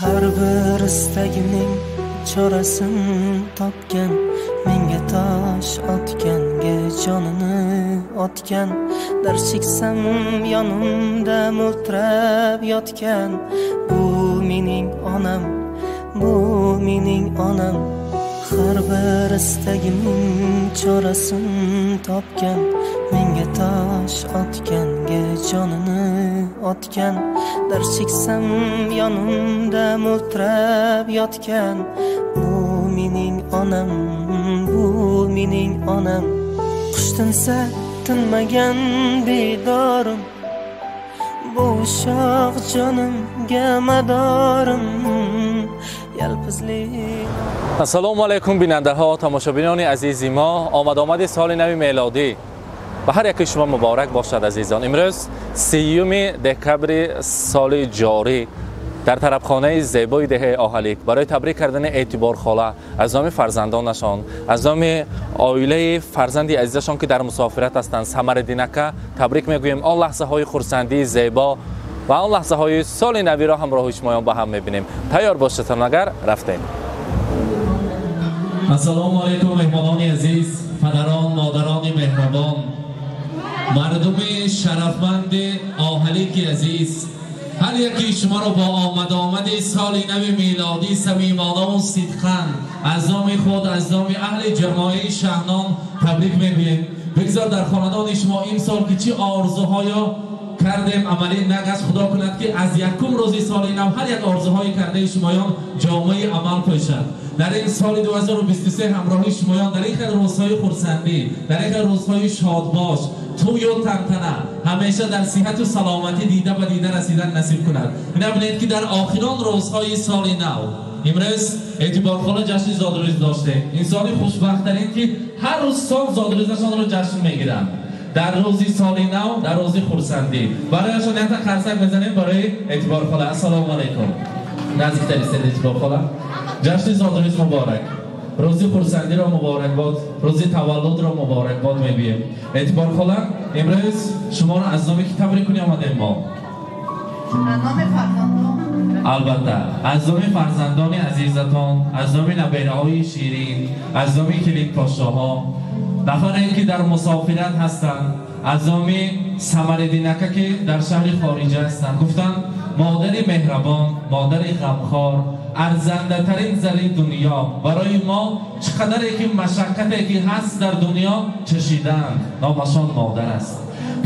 Har bir istagimning chorasini topgan, menga tosh otganga jonini otgan, dard cheksam yonimda mo'ltirab yotgan, bu mening onam, bu mening onam. Har bir istagimning chorasini topgan, menga tosh otganga jonini otgan, dard cheksam yonimda mo'ltirab yotgan, bu mening onam, bu mening onam. Qush tinsa tinmagan bedorim, bu ushoq jonimga madorim, yalpizli. Ассалому алайкум бинандаҳо, тамошобинони азизи мо. Омад-омади соли нави мелодӣ ба ҳар яки шумо муборак бошад, азизон. Имрӯз 30 декабри соли ҷорӣ дар тарабхонаи зебои деҳаи Оҳалик барои табрик кардани Эътиборхола аз номи фарзандонашон, аз номи оилаи фарзанди азизашон, ки дар мусофират ҳастанд, Самариддинака табрик мегӯем. Он лаҳзаҳои хурсандии зебо ва он лаҳзаҳои соли навиро ҳамроҳи шумоён ба ҳам мебинем. Тайёр бошедтон, агар рафтем. Ассалому алайкум, меҳмонони азиз, падарон, модарони меҳрабон, мардуми шарафманди Оҳалики азиз. Ҳар яки шуморо бо омад-омади соли нави милодӣ самимона сидқан аз номи худ, аз номи аҳли ҷамоаи Шаҳнон табрик мегӯем. Бигзор дар хонадони шумо имсол ки чӣ орзуҳоё кардем амалӣ нагашт, Худо кунад ки аз якум рӯзи соли нав ҳар як орзуҳои кардаи шумоён ҷомаи амал пӯшад. Дар ин соли 2023 ҳамроҳи шумоён дар ин хел рӯзҳои хурсандӣ, дар ин хел рӯзҳои шодбош, тӯю тантана, ҳамеша дар сиҳату саломатӣ дида ба дида расидан насиб кунад. Бинед ки дар охирон рӯзҳои соли нав имрӯз Эътиборхола ҷашни зодрӯз доштем. Инсони хушбахттарин ки ҳар рӯз сол зодрӯзашонро ҷашн мегиранд. Дар рӯзи соли нав, дар рӯзи хурсандӣ барояшон якта қарсак мезанем барои Эътиборхола. Ассалому алайкум. Наздиктар истед, Эътиборхола. Ҷашни зодрӯз муборак, рӯзи хурсандиро муборакбод, рӯзи таваллудро муборакбод мегӯем. Эътиборхола, имрӯз шуморо аз номи ки табрик кунӣ омадем мо? Аз номи фарзандон. Албатта, аз номи фарзандони азизатон, аз номи набераҳои ширин, аз номи килидпошоҳо, нафаре ки дар мусофират ҳастанд, аз номи Самариддинака ки дар шаҳри хориҷа ҳастанд. Гуфтанд модари меҳрабон, модари ғамхор, арзандатарин зани дунё, барои мо чӣ қадаре ки машаққате ки ҳаст дар дунё чашидаанд, номашон модар аст.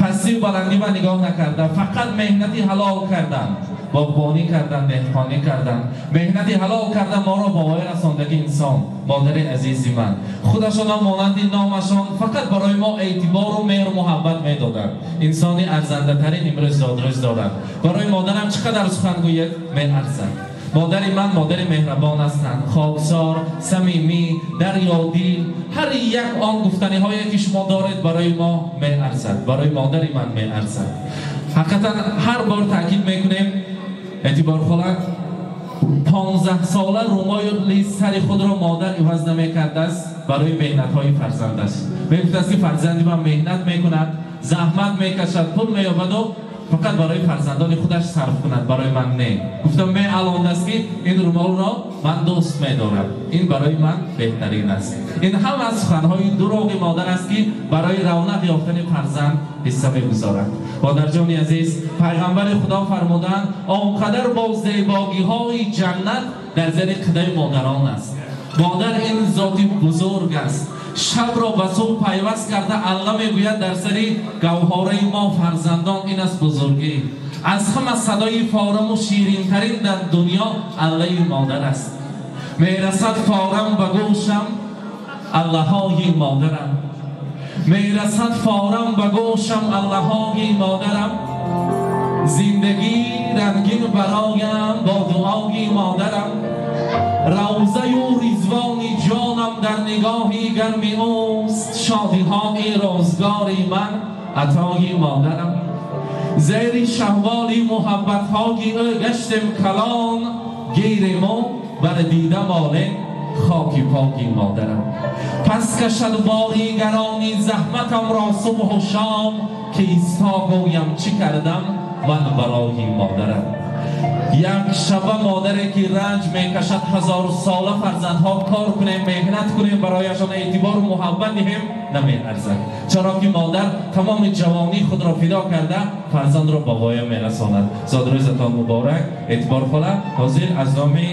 Пастию баландӣ ба нигоҳ накарда, фақат меҳнати ҳалол карданд, боғбонӣ карданд, деҳқонӣ карданд, меҳнати ҳалол карда моро ба воя расондаги инсон, модари азизи ман. Худашонам монанди номашон фақат барои мо эътибору меҳру муҳаббат медоданд. Инсони арзандатарин имрӯз зодрӯз доранд. Барои модарам чӣ қадар сухан гӯяд меарзад. Модари ман модари меҳрабон ҳастанд, хоксор, самимӣ, дарёдил. Ҳар як он гуфтаниҳое ки шумо доред барои мо меарзад, барои модари ман меарзад. Ҳақиқатан ҳар бор таъкид мекунем, Эътиборхола 15 сола румоли сари худро модар иваз намекардааст барои меҳнатҳои фарзандаш. Мегуфтааст ки фарзанди ман меҳнат мекунад, заҳмат мекашад, пул меёбаду фақат барои фарзандони худаш сарф кунад, барои ман не. Гуфтам меалондааст ки ин румолро ман дӯст медорам, ин барои ман беҳтарин аст. Ин ҳама аз суханҳои дуроғи модар аст ки барои равнақ ёфтани фарзанд ҳисса мегузорад. Модарҷони азиз, пайғамбари Худо фармуданд, он қадар бо зебогиҳои ҷаннат дар зери қадаи модарон аст. Модар ин зоти бузург аст. Шабро ба субҳ пайваст карда Алла мегӯяд дар сари гавҳораи мо фарзандон ин аст бузургӣ. Аз ҳама садои фораму ширинтарин дар дунё Аллаи модар аст. Мерасад форам ба гӯшам Аллаҳои модарам, мерасад форам ба гӯшам Аллаҳои модарам, зиндагӣ рангин бароям бо дуои модарам, равзаю ризвони ҷонам дар нигоҳи гарми ӯст, шодиҳои рӯзгори ман атои модарам. Зери шаҳволи муҳаббатҳои ӯ гаштем калон, гири мо бар дида молем хоки поки модарам. Пас кашад бори гарони заҳматамро субҳу шом, ки исто гӯям чӣ кардам ман барои модарам. Як шаба модаре ки ранҷ мекашад ҳазор сола фарзандҳо кор кунем, меҳнат кунем, барояшон эътибору муҳаббат диҳем, намеарзад. Чаро ки модар тамоми ҷавонии худро фидо карда фарзандро ба воя мерасонад. Зодрӯзатон муборак, Эътибор хола. Ҳозир аз номи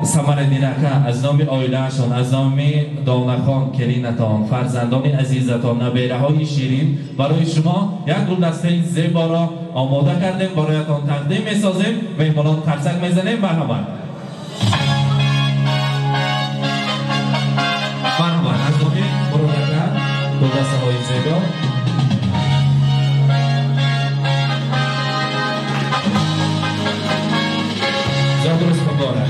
Самараддин ака, аз номи оилаашон, аз номи Донахон келинатон, фарзандони азизатон, набераҳои ширин барои шумо як гулдастаи зеборо омода кардем, бароятон тақдим месозем. Меҳмонон қарсак мезанем. Марҳамат, марҳамат, аз номи Мурод ака гулдастаҳои зебо. Зодрӯз муборак.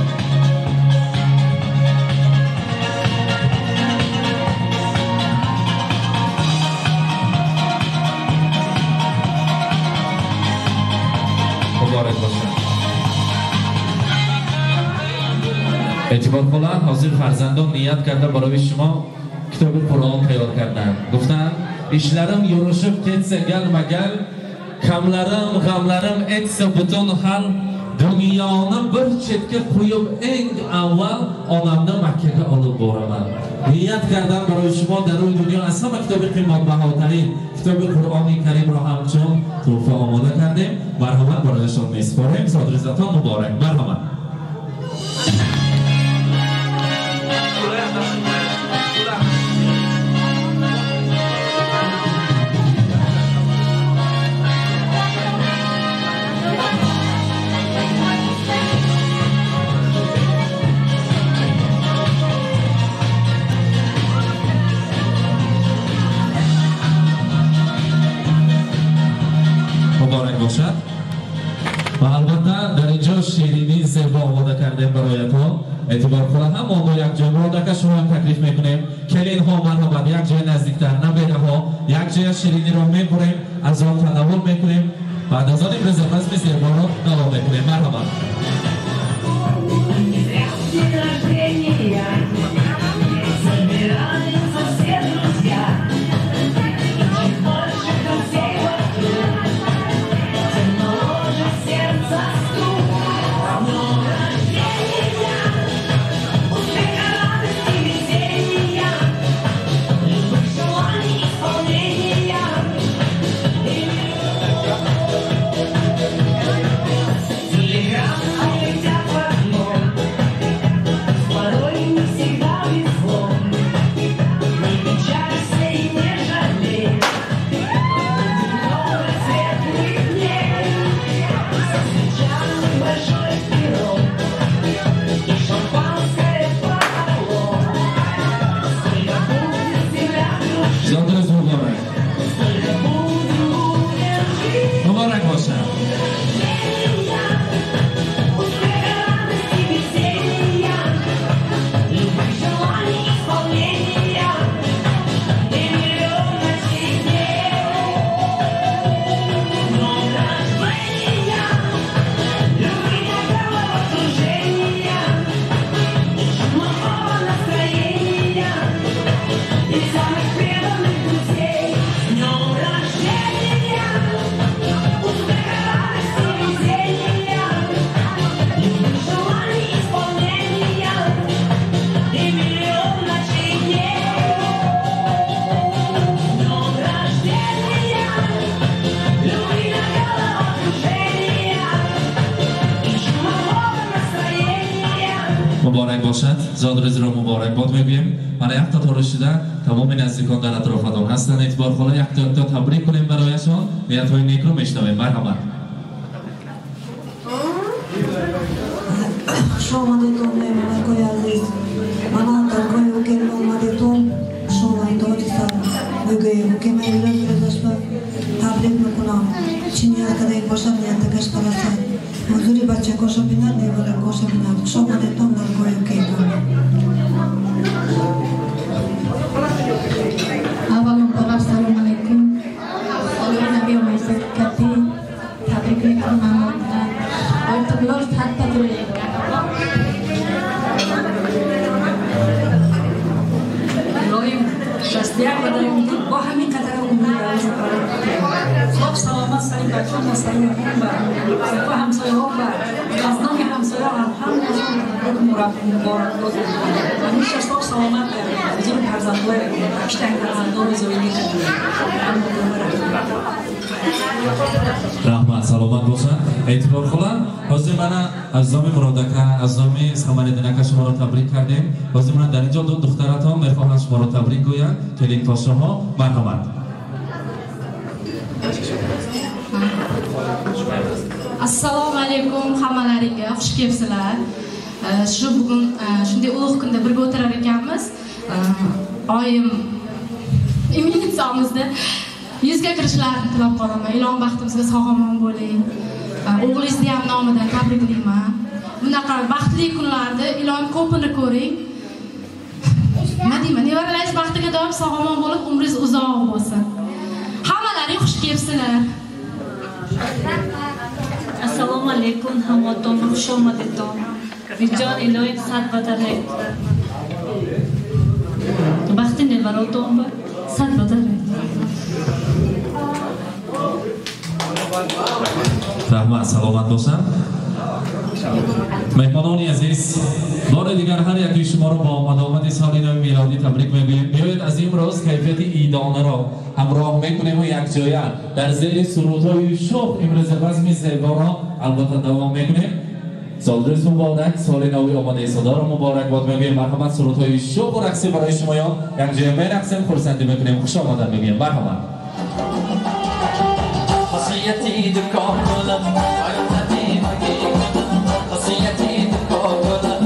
Муборак бошад. Эътибор хола, ҳозир фарзандон ният карда барои шумо китоби Қуръон тайёр карданд. Гуфтанд: ishlarim yurishib ketsa galma-gal, kamlarim, g'amlarim etsa butun hal, dunyoni bir chetga qo'yib eng avval onamni Makkaga olib boraman. Niyat kardam барои шумо дар рӯи дунё аз ҳама китоби қиматбаҳотарин китоби Қуръони Каримро ҳамчун туҳфа омода кардем. Марҳамат, барояшон месупорем. Зодрӯзатон муборак. Марҳамат. Муборак бошад. Ва албатта дар инҷо ширинии зебо омода кардем бароятон. Эътибор хола, ҳама мо як ҷой Мурод ака шумоам таклиф мекунем. Келинҳо марҳамат, як ҷои наздиктар, набераҳо як ҷоя шириниро мебурем, аз он танаввул мекунем. Баъд аз он имрӯз базми зеборо давом мекунем. Марҳамат. Муборак бошад. Муборак бошад. Зодрӯзро муборакбод мегӯем. Мана як қатор шуда тамоми наздикон дар атрофатон ҳастанд. Эътибор хола, якто якто табрик кунем барояшон. Ниятҳои некро мешунавем. Марҳамат. Хуш омадетон, меҳмонакои азиз. Мана даргоҳи укем омадетон. Хуш омадетон, сар мегӯем. Укема имрӯз рӯзашро табрик мекунам. Чӣ ният кардаи бошад, ниятакаш барасад. Ҳузури бачакоша бинад, неваракоша бинад. Хуш омадетон даргоҳи укетон. Аввалон бор салом алайкум. Солҳои нави омезад кардӣ табрик мекунам. Ойтуллоh татта. 61 бо ҳамин қадар умри. Хоб, саломат. Сари бачаҳо ба, сари моҳон ба, ва ҳамсояҳо ба, аз номи ҳамсояҳо ҳам ҳамаашон муборакбод. Ҳамеша сог саломат гардед. Ҳузури фарзандҳои ҳаштак фарзандонро зоинӣ кардед. Раҳмат, саломат бошанд. Эътибор хола, ҳозир мана аз номи Мурод ака, аз номи Самариддин ака шуморо табрик кардем. Ҳозир мана дар инҷо ду духтаратон мехоҳанд шуморо табрик гӯянд. Келинпошоҳо, марҳамат. Assalomu alaykum hammalaringga, xush kelibsizlar. Shu bugun shunday ulug' kunda birga o'tirar ekanmiz. Oyim imenitsamizda yuzga kirishlarini tilab qolaman. Ilon baxtimizga sog'-omon bo'ling. O'g'lingizni ham nomidan tabriklayman. Bunaqa baxtli kunlarda ilon ko'pini ko'ring. Nima deyman, nevaralaringiz baxtiga doim sog'-omon bo'lib, umringiz uzoq bo'lsin. Hammalaring xush kelibsizlar. Assalomu alaykum hammaton, xush omadidon. Vijon iloyim sad badarayt. Baxti nevaroton ba sad badarayt. Раҳмат, саломат бошанд. Меҳмонони азиз, бори дигар ҳар яки шуморо бо омад-омади соли нави милодӣ табрик мегӯем. Биёед аз имрӯз кайфияти идонаро ҳамроҳ мекунем ва якҷоя дар зери сурудҳои шӯх имрӯзи базми зеборо албатта давом мекунем. Солрӯз муборак, соли нави омадаи содоро муборакбод мегӯем. Марҳамат, сурудҳои шӯху рақсӣ барои шумоён якҷоя мерақсем, хурсандӣ мекунем. Хуш омадан мегӯем. Марҳамат. خاصیتی دکان کنم خاصیتی دکان کنم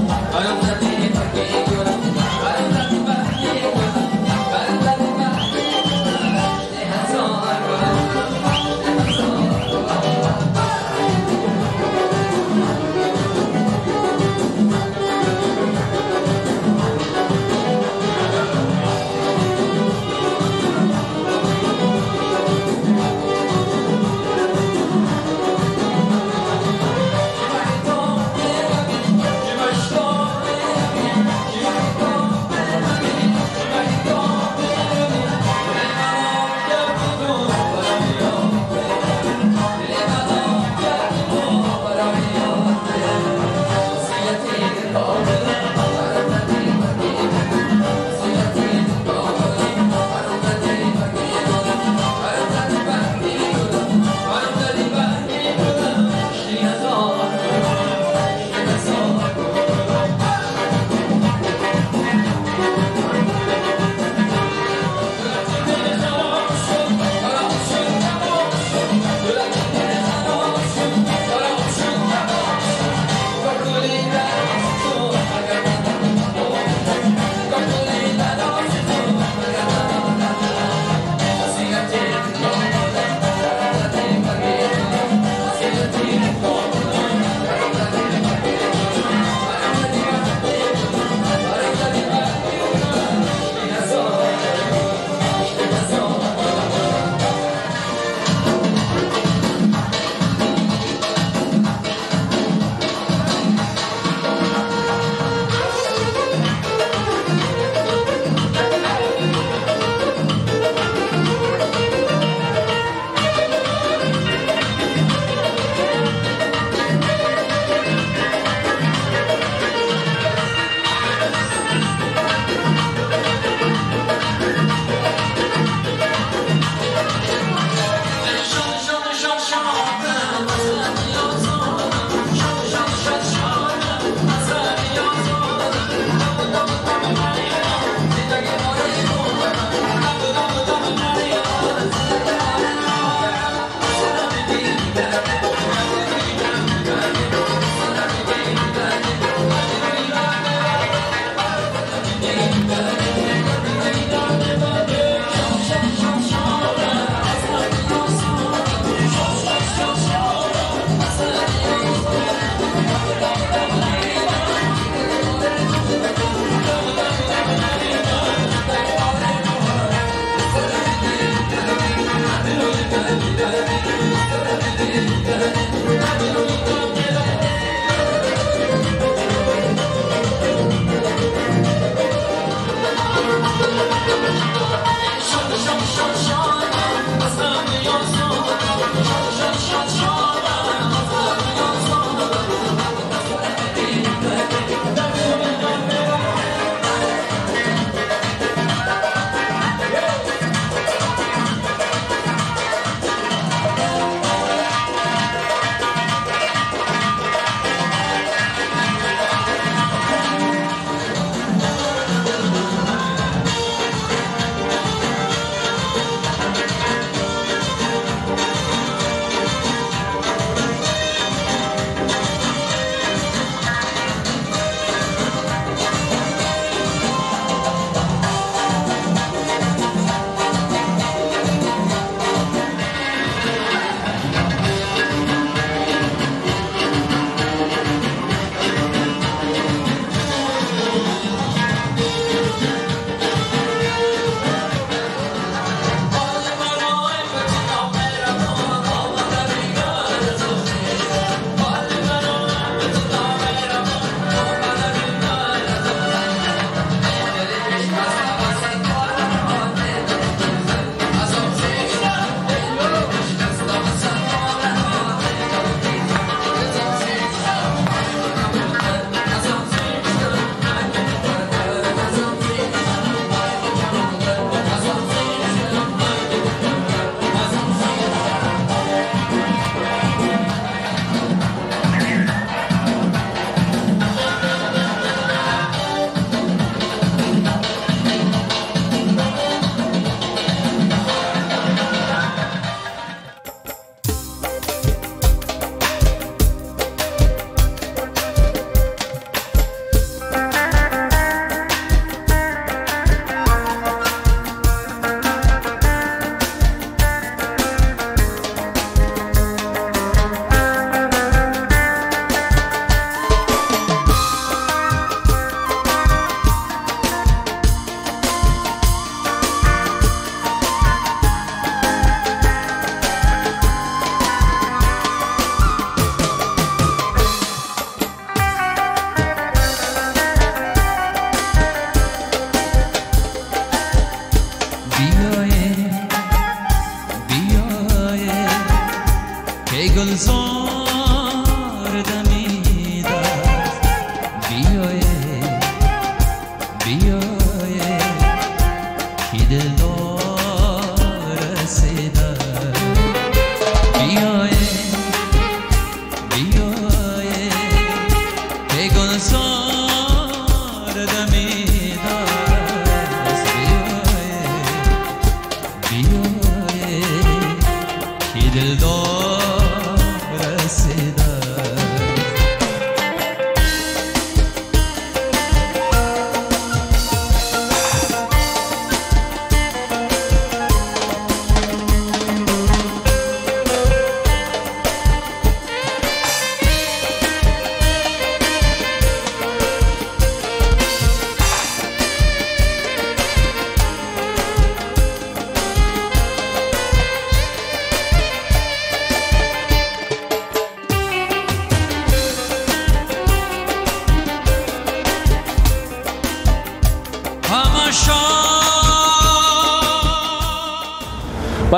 گلزار دمیده است. بیایه بیایه که دلدار رسیده. بیایه بیایه که گلزار دمیده است. بیایه بیایه که دلدار رسیده.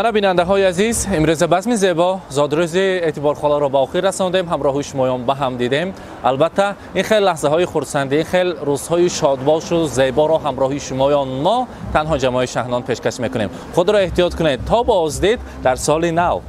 мана бинандаҳои азиз, имрӯза базми зебо зодрӯзи эътиборхоларо ба охир расондем, ҳамроҳи шумоён ба ҳам дидем. Албатта, ин хел лаҳзаҳои хурсандӣ, ин хел рӯзҳои шодбошу зеборо ҳамроҳи шумоён мо танҳо ҷамоаи Шаҳнон пешкаш мекунем. Худро эҳтиёт кунед, то боздид дар соли нав.